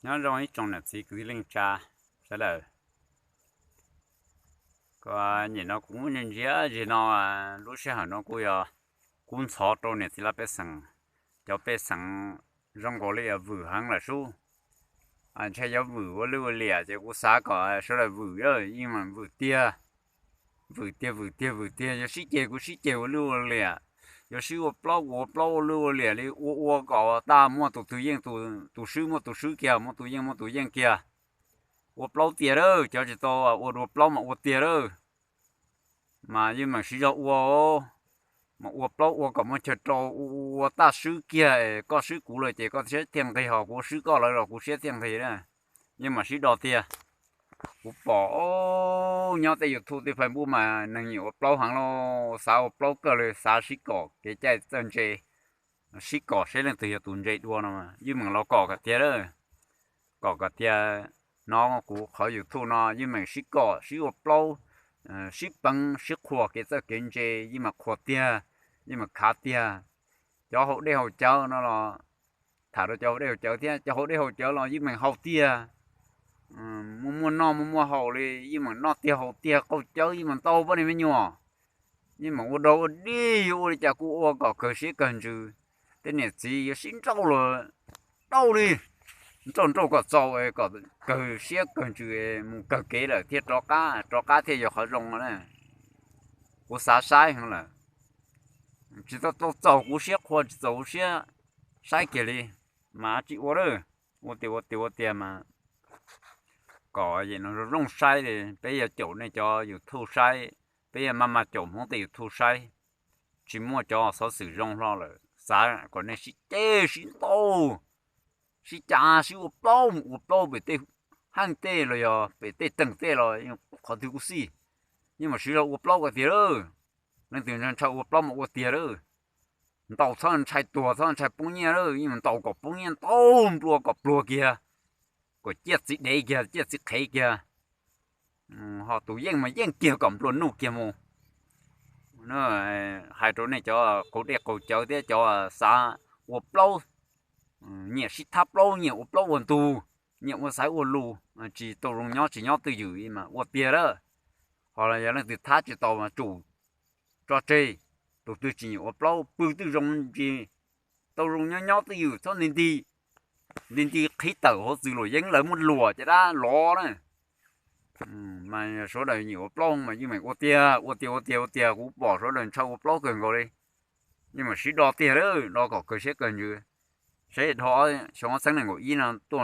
Nyob zoo ib tsoom niam txiv kwv tij neej tsa sawv daws. Kuv nim no kuv muab ntsia ntsia zim no, lub sij hawm no kuj yog kuv ntxhov rau niam txiv laj pej xeem, cov pej xeem zoo nkaus li vwm heev lawm sub. Ntshai yuav vwm ua lwj ua liam ces kuv xav kom sawv daws vwm, yeej mas vwm tiag, vwm tiag vwm tiag vwm tiag. Yuav sib ceg kuv sib ceg ua lwj ua liam, yuav sib ua plaub kuv ua plaub ua lwj ua liam li, ua ua kom tag muaj tus twg yeej tus swb, muaj tus swb kiag, muaj tus yeej muaj tus yeej kiag. Ua plaub tiag lawm, cov tsis tau ua dua plaub mas ua tiag lawm. Mas yeej meem siv zog ua, mas ua plaub ua kom muaj chaw rau, ua ua ua tag swb kiag, koj swb kuv lawm ces koj siab thiaj nqig, ho kuv swb koj lawm los kuv siab thiaj nqig. Yeej meem sib do tiag. Kuv pom nyob tej YouTube tej Facebook mas neeg nyiam ua plaub heev los xav ua plaub kawg li, xav sib kom kev cai txawj ntse, sib kom seb leej twg yog tus ntse dua no, yeej meem los kom kom tiag lawm. Kom kom tiag. No kuv qhov YouTube no yeej meem sib kom sib ua plaub, sib peev sib qhuas kev txawj kev ntse, yeej meem qhuas tiag, yeej meem khav tiag. Cov haus dej haus cawv no los tham rau cov haus dej haus cawv thiab, cov haus dej haus cawv los yeej meem haus tiag. Muaj muaj noj muaj muaj haus li yeej meem noj tiag haus tiag, qaug cawv yeej meem ntau poj niam me nyuam. Yeej meem ua dog ua dig, yuav ua li cas kuj ua kom kawg siab kawg ntsws. Tej niam txiv yuav sib nrauj los dauj li, nrauj nrauj kom txaus, kom kawg siab kawg ntsws, mus kawg kev lawm thiaj rov qab, rov qab thiaj yog qhov zoo na. Kuv xav saib heev lawm, tsis tau tau txaus kuv siab qhuas, tsis txaus kuv siab saib kiag li, mas tsis ua lawm. Ua tiag ua tiag ua tiag mas kom yam no zoo zoo saib li, peb yuav caum nej cov YouTube saib, peb yuav maj maj caum Hmoob tej YouTube saib. Tsis muaj cov xov xwm zoo hlo lawm, xav kom nej sib ceg sib ntaus, sib cav sib ua plaub, mus ua plaub pem tej heej tej los yog pem tej teem tej los qhov twg kuj xij, yeej meem siv zog ua plaub kom tiag lawm. Leej twg ntshai ua plaub mas ua tiag lawm. Ntaus txhob ntshai tuag, txhob ntshai poob nyiaj lawm, yeej meem ntaus kom poob nyiaj, ntaus nplua kom pluag kiag, kom ciaj txiv dev kiag, ciaj txiv qhev kiag. Ho tus yeej mas yeej kiag kom nplua nuj kiag mus. Hais rau nej cov qaug dej qaug cawv thiab cov xav ua plaub, nyiam sib thab plaub, nyiam ua plaub ua ntug, nyiam ua xaiv ua lus, tsis tau zoo nyob tsis nyob twj ywm mas ua tiag lawm. Ho yog leej twg thab tsis tau mas tsum tso tseg. Tus twg tsis nyiam ua plaub pw twj zoo, tsis tau zoo nyob nyob twj ywm, txhob nti nti, nti nti qhib tawm hauv txwv luam yeeb, lawv muab luam caj dab lov na. Mas sawv daws nyiam ua plaub mas yeej meem ua tiag, ua tiag ua tiag ua tiag, kuv pom sawv daws ntshaw ua plaub kawg nkaus li. Yeej meem sib do tiag lawm, do kom kawg siab kawg ntsws. Seb dhau xyoo ob txhiab nees nkaum ib no tuaj